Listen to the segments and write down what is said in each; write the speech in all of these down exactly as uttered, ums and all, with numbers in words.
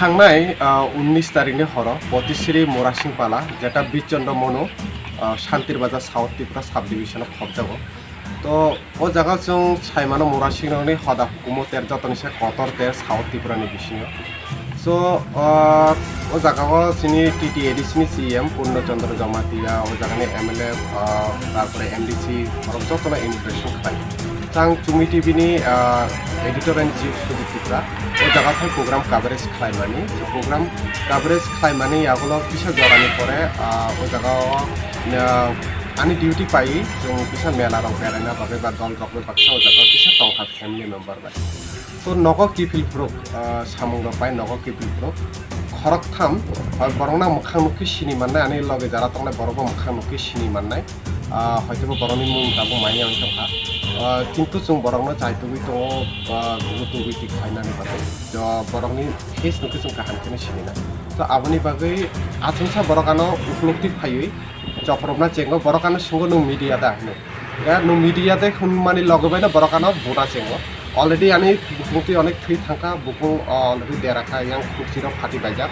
Tangnai, ah, unnish tarikni horo Potisri Murasingpala, jeta Bichondro Monu, ah, Shantir Bazar South Tripura subdivision-o khopjago. To o jaga chwng saimano Murasingrokni hoda hukumu ter jotoni se kotor ter South Tripura ni bisingo. So, ah, o jaga o chini T T A D C ni C E M Purno Chandra Jamatia, o jaga ni M L A, ah, tarpore M D C, borok jotono invitation khlai. Chang Chumi T V ni, ah, editor in chief Sujit Tripura, o jaga thai program coverage khlaimani. So program coverage khlaimani yagulo kisa jorani pore, ah, o jaga o, ah, ani duty pai, chwng kisa mela rok beraina bagwi ba dol rok bai baksa o jaga o kisa tongkha family member bai. So nogo kiphil phuruk, ah, samung rok bai nogo kiphil phuruk. Khoroktham, ah, borokno mwkhang nukhi sini mannai, ani loge jara tongnai borokbo mwkhang nukhi sini mannai. Ah, hoitobo borokni mung tabuk manya wng tongkha. Ah, kintu chwng borokno chaitugwi tongo, ah, bugo tugwi tik khlainani bagwi. Jo borokni face nukhe chwng kaham kheno sinina. To aboni bagwi achomsa borok ano uklukti phaiwi chopropna chengo, borok ano swngo, "Nwng media da?" hwnwi. Ya, "Nwng media de?" hwnmani loge baino borok ano buna chengo. Already ani bukung twi onek thwi thangkha, bukung, ah, already dera kha, yang khukchi rok phati baijak.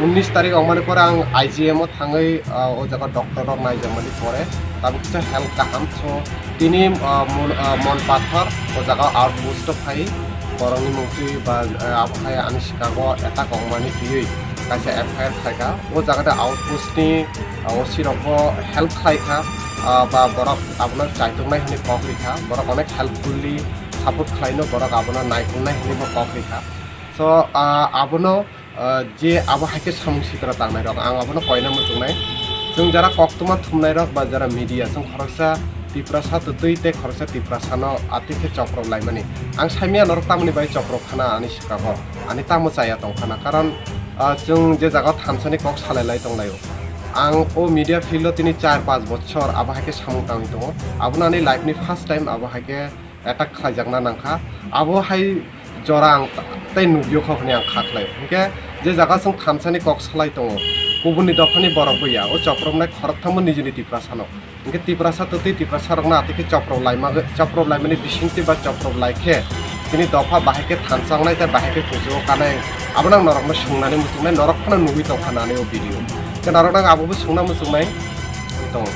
Unnish tarik ongmani pore ang I G M o thangwi, ah, o jaga doctor rok naijakmani pore tabuk kisa health kaham. So tini, ah, Mon-, ah, Monpathor o jaga outpost o phai borokni mungtwi ba, ah, abo hai ani sikago attack ongmani twiwi kaisa F I R khlaikha. O jaga de outpost ni, ah, O C rokbo help khlaikha, ah, ba borok abono chaituknai hwnwi kok rikha, borok onek helpfully support khlaino, borok abono naikolnai hwnwi bo kok rikha. So, ah, abono, ah, je abo hai khe samung sikra tangnai rok, ang abono koina muchungnai. Chwng jara koktwma thumnai rok ba jara media, chwng khoroksa Tiprasa twtwi tei khoroksa Tiprasano atwi khe choprok laimani. Ang saimaya norok tamoni bai choprok khana ani sikago, ani tamo chaya tong khana, karon, ah, chwng je jaga thansani kok salai lai tong laio. Ang o media field o tini char panch bochor abo hai khe samung tangwi tongo. Abono ani life ni first time abo hai khe attack khlaijakna nangkha. Abo hai jora ang tei nugwio kha hwnwi ang kha khlaio. Hinkhe je jaga chwng thansani kok salai tongo, kubuni dophani borok bo ya, o chopropnai khorokthambo nijini Tiprasano. Hinkhe Tiprasa twtwi Tiprasarokno atwi khe choprop laima, choprop laimani bisingtwi ba choprop lai khe chini dopha bahai khe thansa wngnai tei bahai khe kuchugo kanai, abono ang norokno swngnani muchungnai, norok phano nugwi tongkha nani o video. Hinkhe norokno ang abobo swngna muchungnai. Tong.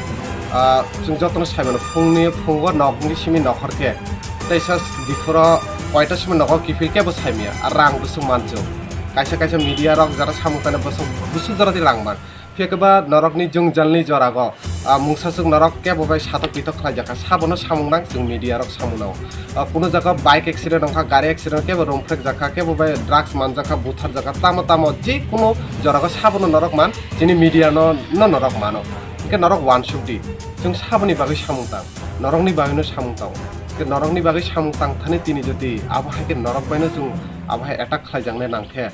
Ah, chwng jotono saimano phungni phungo nokni simi nokhor khe teisa diphoro koita simi nogo kiphil kebo saimaya, ah, rang bwswk manchung. Kaisa kaisa media rok jara samung tane bwswk bwswk jora di rang man. Phiya khe ba norokni jwngjalni jorago, ah, mungsaswk norok kebo bai satok pitok khlaijakha, sabono samung nang chwng media rok samung nango. Ah, kuno jaga bike accident wngkha, gari accident kebo romphrekjakha, kebo bai drugs manjakha, butharjakha, tamo tamo je kuno jorago sabono norok man, chini media no, no norok mano. Hinkhe norok uansuk di, chwng saboni bagwi samung tang, norokni bagwino samung tang. Hinkhe norokni bagwi samung tang thani tini jodi abo hai khe norok baino chwng abo hai attack khlaijaknai nang khe,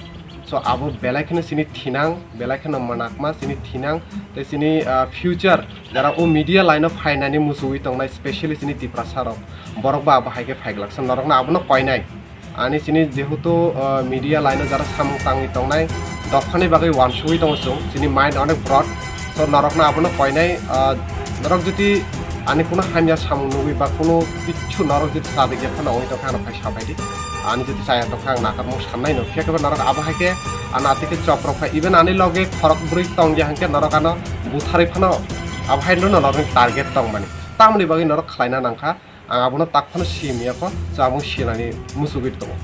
so abo belai kheno chini thinang, belai kheno manakma chini thinang, tei chini, ah, future jara o media line o phainani muchungwi tongnai, specially chini Tiprasa rok, borok ba abo hai khe phaiglak, so norokno abono koinai. Ani chini jehetu, ah, media line o jara samung tangwi tongnai, dophani bagwi uansugwi tongo chwng, chini mind onek broad. So norokno abono koinai, ah, norok jodi ani kuno hamya samung nugwi ba kuno kichu norok jodi chadikya phano ongwi tongkha, ano phai sabai di. Ani jodi chaya tongkha, ang nakarmung sannai no. Phiya khe ba norok abo hai khe ano atwi khe choprok kha. Even ani loge khorok bwrwi tongya hinkhe norok ano butharwi phano abo hai no norokni target tongmani. Tamoni bagwi norok khlaina nangkha. Ang abono tak phano simi ya kho, so abo sinani muchugwi tongo.